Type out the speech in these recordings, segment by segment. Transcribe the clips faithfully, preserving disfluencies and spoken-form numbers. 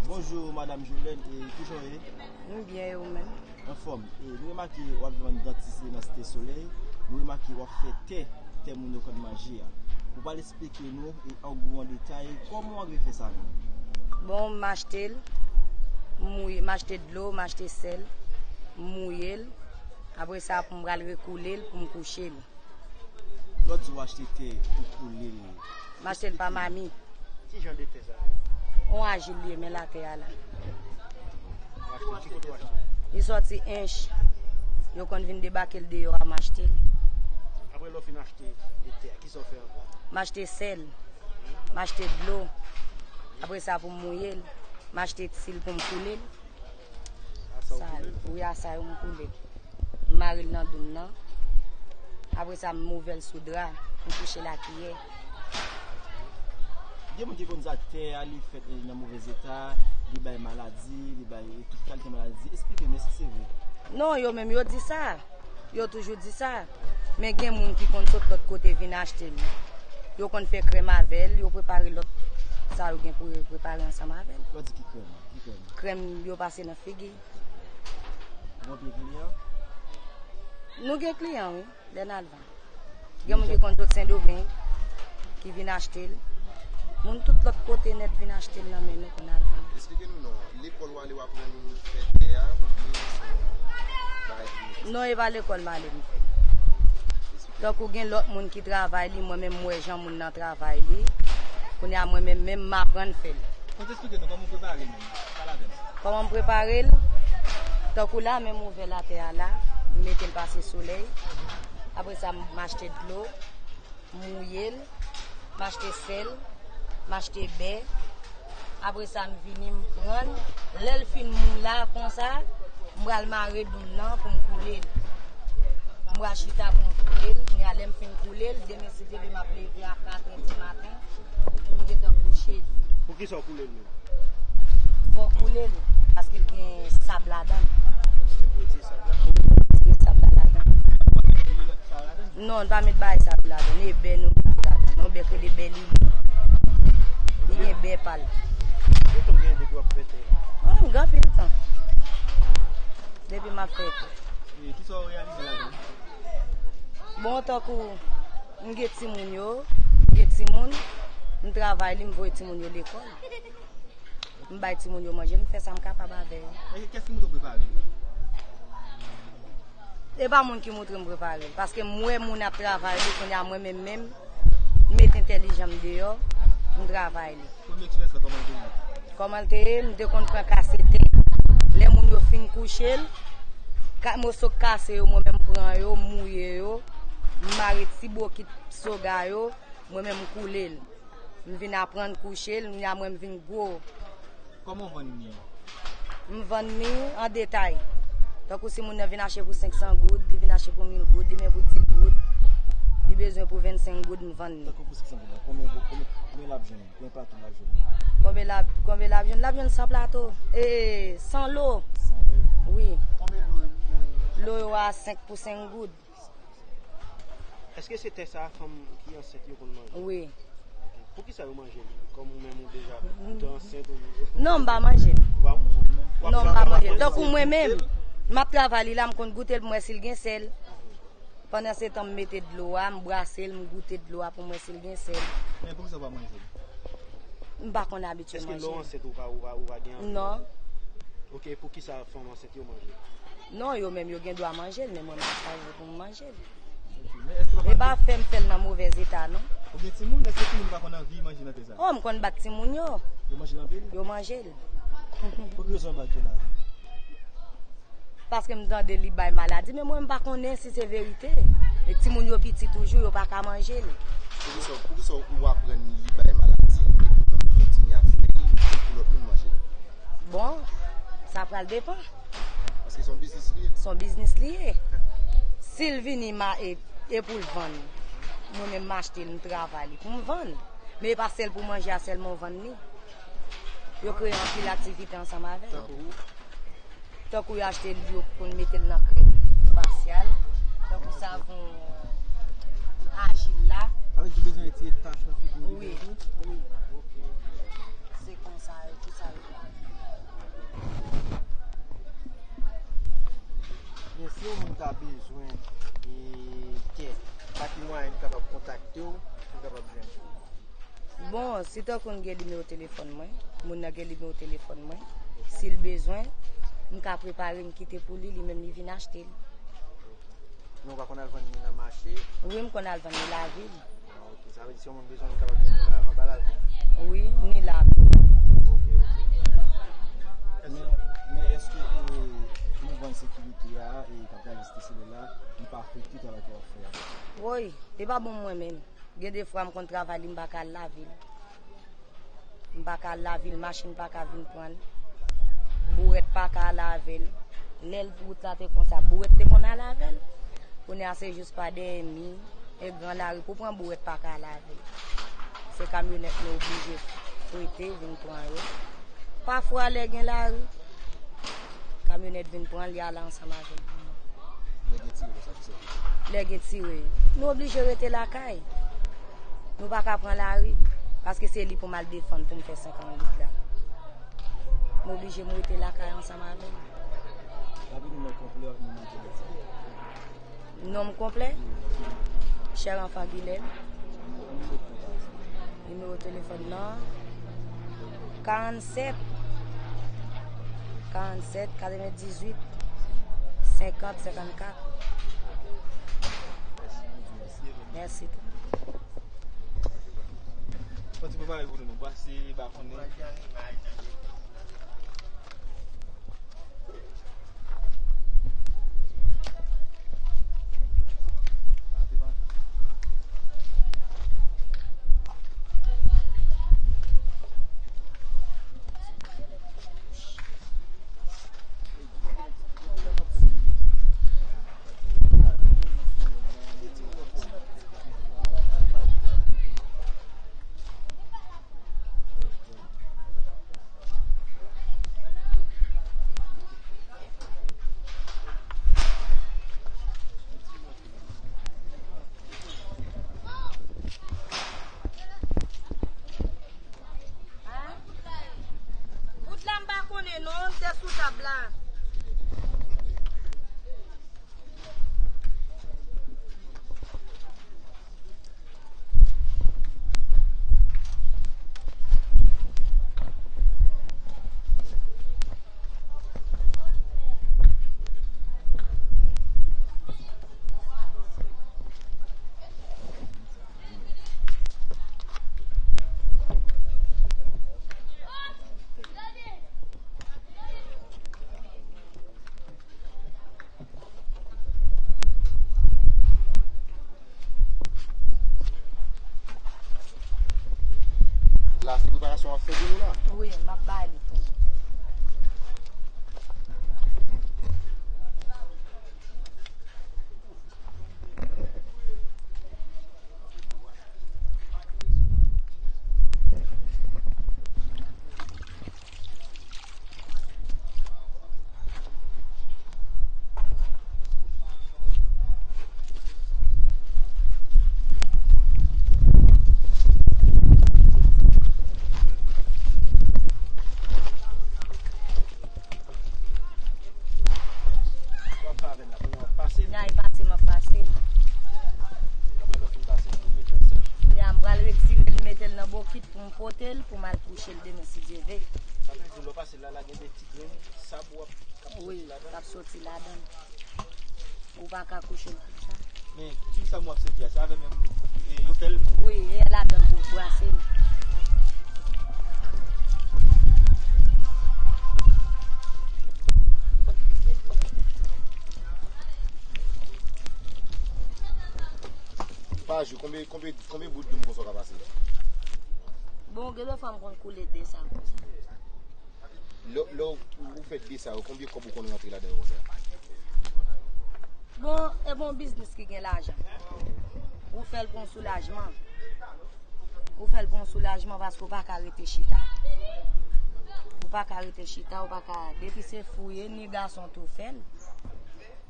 Bonjou, madanm Jolène, e kijan w ye? M byen, e ou menm? Anfòm. E nou remake w ap vann dantise nan Site Solèy. Nou remake w ap fè tè, tè moun yo konn manje a. Ou pral eksplike nou e an gwo, an detay, kòman w rive fè sa menm? Bon, m achte l, m mouye, m achte dlo, m achte sèl, m mouye l. Apre sa, pou m pral rekoule l, pou m kouche l. Lè w di w achte tè pou koule l. M achte l pa mami. Ki jan de tè sa ye? On ajil li ye, men latè a la. Ou achte, ki kote w achte? Li sòti Ench. Yo konn vin debake l deyò a, m achte l. Apre lè w fin achte de tè a, kisa w fè ankò? M achte sèl. M achte dlo. Apre sa pou m mouye l. M achte ti l pou m koule l. Sa, wi, a sa yo m koule. M mare l nan doum nan. Apre sa, m ouvè l sou dra. M kouche l a kiyè. Gen moun ki konn sa, tè a, li fèt, eh, nan movèz eta, li bay maladi, li bay tout kalite maladi. Eksplike m, èske se vre? Non, yo menm yo di sa. Yo toujou di sa. Men gen moun ki konn sot lòt kote vin achte l. Yo konn fè krèm avè l, yo prepare lòt sa yo gen pou yo prepare ansanm avè l. Lè w di ki krèm? Ki krèm? Krèm yo pase nan figi. Ou anpil kliyan? Nou gen kliyan, wi, lè n al vann. Gen moun ki konn sot Sendomeng, ki vin achte l. Moun tout lòt kote nèt vin achte l nan men nou pou n al vann. Eksplike nou non, lekòl w ale w aprann fè tè a, oubyen se yon bagay ki vin? Non, e pa lekòl m ale m fè. Tankou gen lòt moun ki travay li, mwen menm m wè jan moun nan travay li. Kounye a mwen menm, menm m aprann fè l. Konn eksplike nou kòman w prepare l menm. Pale avè m. Kòman m prepare l? Tankou la, men m ouvè l atè a la, m mete l pase solèy. Apre sa, m achte dlo, m mouye l, m achte sèl, m achte bè. Apre sa, m vini, m pran l. Lè l fin mou la konsa, m pral mare doum nan pou m koule l. M pral chita pou m koule l. Kounye a, lè m fin koule l, demen si Dye vle, m ap leve a katrè di maten pou m gentan kouche l. Poukisa w koule l menm? Fò w koule l, paske l gen sab ladan l. Se pou retire sab la? Wi, pou retire sab la ladan l. Non, n pa met bagay sa yo ladan l. E bè nou mete ladan l. Yon bè k rele bè lili. Li gen bè pa l. Ki tan w gen depi w ap fè tè? Oh, m gen anpil tan. Depi m ap fè tè. E kisa w reyalize ladan l? Bon, tankou m gen timoun yo, m gen timoun, m travay li, m voye timoun yo lekòl. M bay timoun yo manje, m fè sa m kapab avè yo. E kiyès ki montre w prepare l? E pa moun ki montre m prepare l, paske m wè moun ap travay li, kounye a mwen menm menm, m met entèlijan m deyò, m travay li. Premye eksperyans la, kòman l te ye? Kòman l te ye? M te konn pran kase tè. Lè moun yo fin kouche l, ka-, moso k kase yo, mwen menm m pran yo, m mouye yo, m mare ti bokit soga yo, mwen menm m koule l. M vin aprann kouche l, kounye a mwen m vin gwo. Kòman w vann li an? M vann li an detay. Tankou si moun nan vin achte pou senk san goud, li vin achte pou mil goud, li menm pou di goud, li bezwen pou vennsenk goud, m vann li. Tankou pou senk san goud la, konbyen, konbyen, konbyen l ap jwenn? Konbyen plato l ap jwenn? Konbyen l ap, konbyen l ap jwenn? L ap jwenn san plato. E, san lo. San lo? Wi. Konbyen lo yo? Lo yo a senk pou senk goud. Èske se tè sa a fanm ki ansent yo konn manje? Wi. Ok. Poukisa yo manje li? Kòm ou menm ou deja te ansent ou... Non, m pa manje l. Ou pa manje li menm? Non, m pa manje l. Tankou mwen menm, m ap travay li la, m konn goute l pou m wè si l gen sèl. Pandan se tan, m mete dlo a, m brase l, m goute dlo a pou m wè si l gen sèl. Men poukisa w pa manje l? M pa konn abitye manje l. Èske lè w ansent ou pa, ou pa, ou pa gen anvi manje? Non. Ok, poukisa fanm ansent yo manje l? Non, yo menm yo gen dwa manje l, men mwen m pa chwazi pou m manje l. Ok, men èske papa... E pa fè m fè l nan movèz eta, non. Ou gen timoun, èske timoun pa konn anvi manje nan tè sa? Oh, m konn bat timoun yo. Yo manje l anpil? Yo manje l. Pou ki rezon yo bat yo la? Paske m tande li bay maladi, men mwen m pa konnen si se verite. E timoun yo piti toujou, yo pa ka manje l. Poukisa, poukisa ou aprann li bay maladi, epi w kontinye ap fè li pou lòt moun manje l? Bon, sa pral depan. Paske se yon biznis li ye. Se yon biznis li ye. Si l vini ma-, e, e pou l vann, mwen menm m achte l, m travay li pou m vann. Men e pa sèl pou manje a sèlman w vann li. Yo kreye anpil aktivite ansanm avè l. Tankou? Tankou yo achte l, yo konn mete l nan krèm fasyal. Tankou savon ajil la. Sa vle di ou bezwen retire tach nan figi w? Wi, wi. Ok. Se konsa, tout sa yo fè. Si yon moun ta bezwen, e, tè, pa ki mwayen li kapab kontakte w pou l kapab jwenn ou? Bon, si tankou n gen nimewo telefòn mwen, moun nan gen nimewo telefòn mwen, si l bezwen, m ka prepare, m kite pou li, li menm li vin achte l. Men w pa konn al vann li nan mache? Wi, m konn al vann li lavil. Ah, ok. Sa vle di si yon moun bezwen, li kapab jwenn nou la, anba lavil? Wi, ni la. Ok, ok. Men, men èske, e, mouvman ensekirite a, e, k ap gade site sele la, li pa afekte travay ke w ap fè a? Woy, li pa bon mwen menm. Gen de fwa m konn travay li, m pa ka al lavil. M pa ka al lavil, machin pa ka vin pran l. Bourèt pa ka al avè l. Lè l, wout la te konsa, bourèt te konn al avè l. Kounye a se jis pa dèyè mi, e gran lari pou pran bourèt pa ka al avè l. Se kamyonèt nou oblije frete vin pran yo. Pafwa lè gen lari, kamyonèt vin pran l, li ale ansanm avè l. Lè gen tire konsa, ki sa w fè? Lè gen tire, nou oblije rete lakay. Nou pa ka pran lari, paske se li pou m al defann pou m fè senkant goud la. M oblije m rete lakay ansanm avè l. Rapideman, konplè ak non manke de sa. Non m konplè, Chèranfan Gilèd. Nimewo telefòn nan, karannsèt, karannsèt, katrevendizuit, senkant, senkannkat. Mèsi tou. Fò ti prepare pou nou, nou brase bakonnen. Bout la m pa konnen non, m te sou tab la. La, se preparasyon w ap fè pou nou la? Wi, m ap bay li pou nou. W ap fè avè l la, kounye a w ap pase l? Nan, e pase m ap pase l. Apre lè w fin pase l, ou mete l sèch. Kounye a m pral retire l, mete l nan bokit pou m pote l, pou m al kouche l demen, si Dye ve. Sa vle di, lè w pase l la, la gen de ti grenn sab w ap, k ap soti ladan l? Wi, k ap soti ladan l. Ou pa ka kouche l konsa. Men, ti sab w ap sèvi a, se avè menm, e, yo fè l? Wi, e ladan l pou brase l. Pa jou, konbyen, konbyen, konbyen bout doum konsa w ka pase? Bon, gen de fwa m konn koule de sa konsa. Lè, lè w, ou fè de sa yo, konbyen kòb ou konn rantre ladan yo konsa? Bon, e bon biznis ki gen lajan. Ou fè l pou yon soulajman. Ou fè l pou yon soulajman paske ou pa ka rete chita. Ou pa ka rete chita, ou pa ka, depi se fouye, ni gason tou fè l.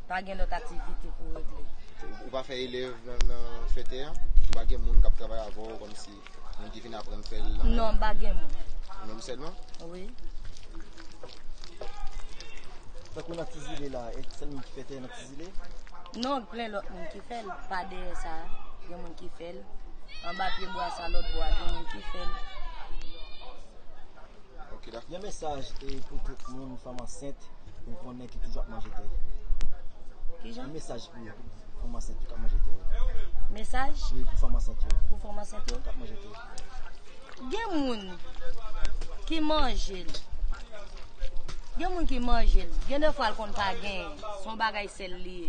Pa gen lòt aktivite pou regle. Ou, ou pa fè elèv nan, nan sektè a? Ou pa gen moun k ap travay avè w, kòmsi moun ki vin aprann fè l nan men w? Non, m pa gen moun. Ou menm sèlman? Wi. Tankou nan Ti Zile la, e sèl moun ki fè tè nan Ti Zile? Non, plen lòt moun ki fè l. Pa dèyè sa, gen moun ki fè l. Anba pye bwa sa, lòt bò a, gen moun ki fè l. Ok, dakò. Yon mesaj e pou tout moun, fanm ansent, ou konnen ki toujou ap manje tè. Kijan? Yon mesaj pou fanm ansent ki ap manje tè. Mesaj E pou fanm ansent yo, pou fanm ansent yo. K ap manje tè. Gen moun ki manje l. Gen moun ki manje l. Gen de fwa l konn pa genyen. Se yon bagay sèl li ye.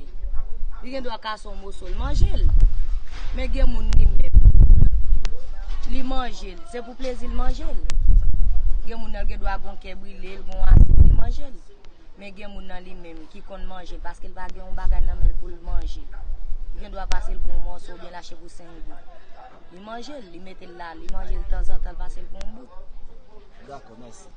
Li gen dwa kase yon moso, l manje l. Men gen moun li menm, li manje l. Se pou plezi l manje l. Gen moun nan l gen dwa gon kè brile l, gon asid, li manje l. Men gen moun nan li menm ki konn manje l paske l pa gen yon bagay nan men l pou l manje. Li gen dwa pase l pou yon mòso oubyen lache pou senk goud. Li manje l, li mete l la, li manje l tanzantan, l pase l pou yon bout. Dakò, mèsi.